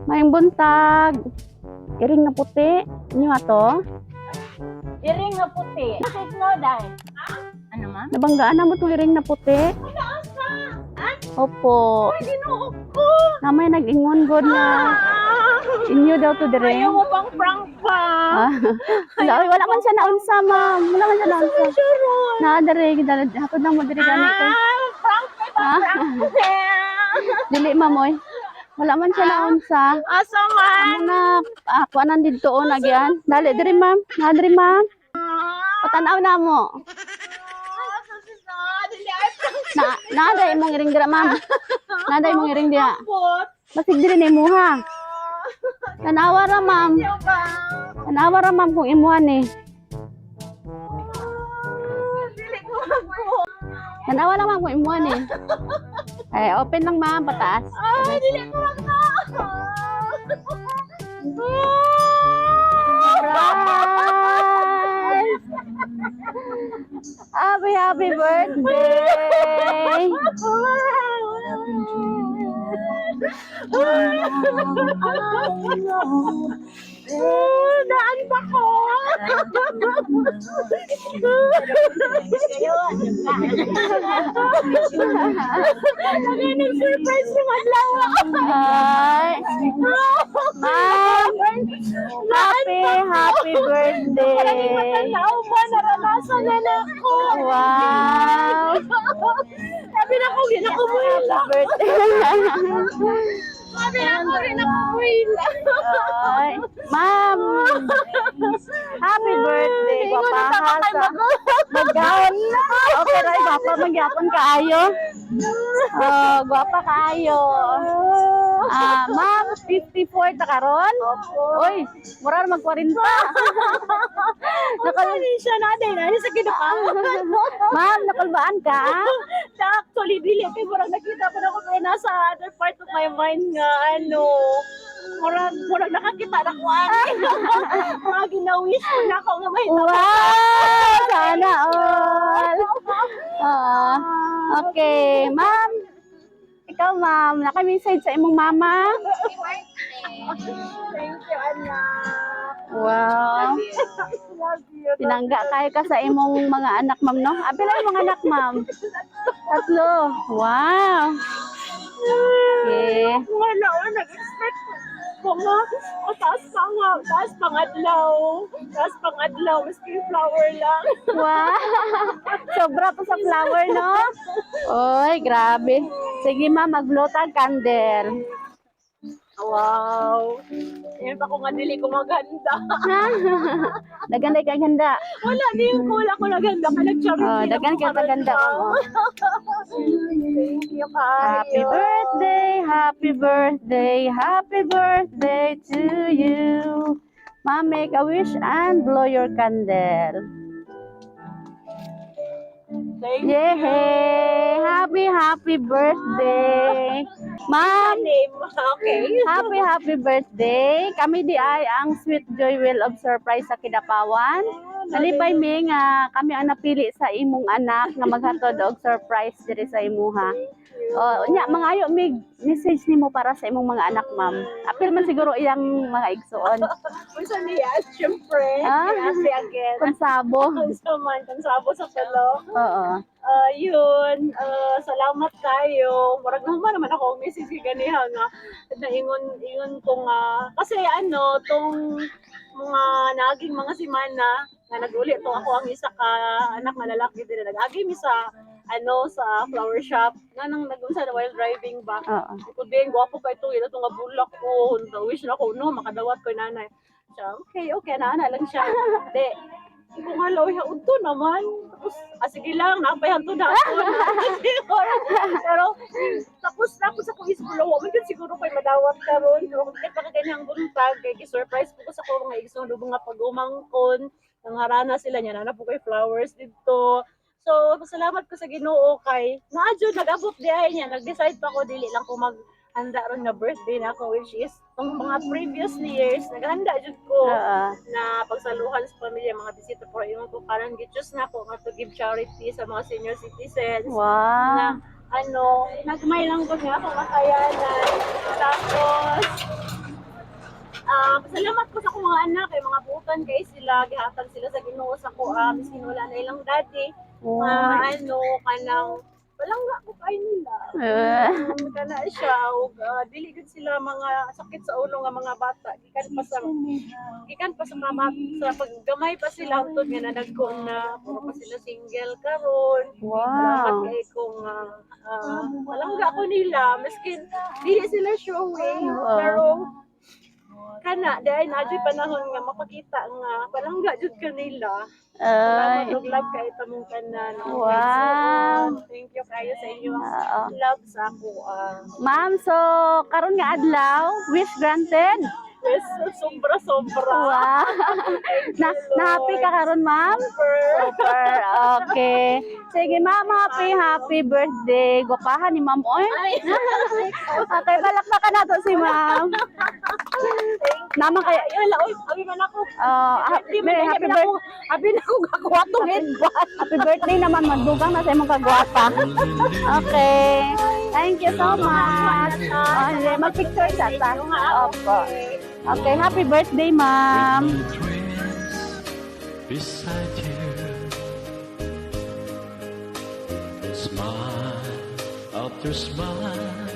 Maayong buntag. Iring na puti. Inyo ato? Iring nga puti. Bakit no, dai? Ano, ma'am? Nabanggaan na mo itong iring na puti. Opo. Ay, Ginoo ko! Namay nag-ingon god na. Inyo daw to dire. Ayaw mo pang prank pa. Ah, wala, oy, wala man siya naunsa, ma'am. Wala man siya naunsa. Sure. Na dire gidala hatod na mo dire gani kay. Ah, prank pa ba? Ah. Prank. Dili, ma'am, oy. Wala man siya naunsa. Asa man? Amo na kuanan didto oh, nagyan. Dali dire, ma'am. Na dire, ma'am. Patanaw na mo. Asa siya? Dili ay prank. Na naaday imong iring dira, ma'am. Naaday imong iring diha. Bot. Basig diri ni imuha. Tanawa ra, ma'am. Ayaw ba? Tanawa ra, ma'am, kung imuha ni. Dili ko ako. Tanawa lang, ma'am, kung imuha ni. Ay, open lang, ma'am, pataas. Ay, dili ko ako. Surprise! Happy, happy birthday! Daan pa ko. Nag-surprise yung adlaw. Ay! Ma'am! Happy, happy birthday! Matanaw ba? Naranasan na na ako. Wow! Sabi na ko, gina ko mo Happy birthday! Sabi na ko, gina ko mo. Ay, ma'am! Happy birthday, Ingon na tama kay gwapa. Maggaon. Okay ra, gwapa magyapon kaayo. Oh, gwapa kaayo. Ah, ma'am, 54 ta karon? Oy, mura mag 40. Nakal siya na din. Ano sa kinukaan? Ma'am, nakulbaan ka? Actually, dili. Kay murag nakita ko na ko pero nasa other part of my mind nga, ano, murag nakakita na ko ani. Mga ginawish ko na ako nga may Wow! Sana all. Ah, okay, ma'am. Ikaw, ma'am, naka-message sa imong mama? Thank you, anak. Wow. Love you. Pinangga kayo ka sa imong mga anak, ma'am, no? Ah, pila yung mga anak, ma'am? Tatlo. Wow. Okay. Wala, nag-expect ko nga. O, taas pa nga. Taas pang adlaw. Taas pang adlaw. Maski flower lang. Wow. Sobra pa sa flower, no? Oy, grabe. Sige, ma'am, mag-blow tag candle. Wow. Yan pa ko nga dili ko maganda. Dagan kay ganda. Wala, di ko wala ko naganda. Kaya nag-charity Oh, dagan kay ganda. Oo. Thank you, kayo. Happy birthday, happy birthday, happy birthday to you. Ma'am, make a wish and blow your candle. Thank you. Yay! Happy, happy birthday! Ma'am, Name. Okay. happy, happy birthday! Kami di ay ang Sweet Joy Wheel of Surprise sa Kidapawan. Nalipay mi nga kami ang napili sa imong anak nga maghatod og surprise diri sa imuha. Oh, nya mangayo mig message nimo para sa imong mga anak, ma'am. Apil man siguro iyang mga igsuon. Unsa niya? Siyempre. Ah. Ate again. Konsabo. Unsa man, kansabo sa tulo. Oo. Ah, yun, salamat kayo. Murag naman naman ako ang message kay ganiha nga naingon ingon ko nga kasi ano tong mga naging mga simana nga naguli to ako ang isa ka anak nga lalaki diri nag-agi mi sa ano sa flower shop nga nang nagunsa na while driving ba. Oo. Ko din gwapo kay to ila nga bulak ko, wish na ko no makadawat ko nanay. Siya, okay, na lang siya. Di, ko nga law, udto naman. Tapos, ah, sige lang, napay hanto na ako. Pero, tapos na ako sa kong isip, wa man gyud siguro ko'y madawat karon. Pero kung kahit pa buntag, kay gi-surprise po ko sa akong mga igsoon, mga pag-umangkon, nangharana sila niya, na po kay flowers dito. So, pasalamat ko sa Ginoo kay naadyo nag-abot di ay niya, nag-decide pa ko dili lang ko mag handa ron nga birthday na ako, which is tong mga previous years naghanda jud ko Oo. Na pagsaluhan sa pamilya, mga bisita, pero ingon ko karon gi-choose na ako nga to give charity sa mga senior citizens na ano, nagmay lang ko nga ako makayanan. Tapos, Salamat ko sa akong mga anak kay mga buutan kay sila, gihatag sila sa Ginoo sa ko, miskin wala na ilang daddy. Ano kanang palangga ko kay nila. Kana siya ug dili gud sila mga sakit sa ulo nga mga bata, gikan pa sa mama sa paggamay pa sila hangtod nga nadagko na puro pa sila single karon. Salamat kay kung palangga ko nila miskin dili sila showing, pero kana dahil na panahon nga mapakita nga palangga jud kanila. Salamat Ay. og love kay tamong tanan. Thank you kayo sa inyong love sa ako. Ma'am, so karon nga adlaw, wish granted. Yes, sobra sobra. Wow. Na happy ka karon, ma'am? Super. Super. Okay. Sige, ma'am, happy happy birthday. Gwapahan ni ma'am oy. Ay. Okay, palakpakan nato si ma'am. Naman kay Ay, wala, oy, abi man ako. Happy, Di man happy abi na birthday. ako, abi na ako gakuha tong headband. Happy birthday naman, magdugang na sa imong kagwapa. Okay. Thank you so much. Oh, hindi, mag-picture sa ta. Opo. Okay, happy birthday, ma'am. With my dreams beside you. Smile after smile.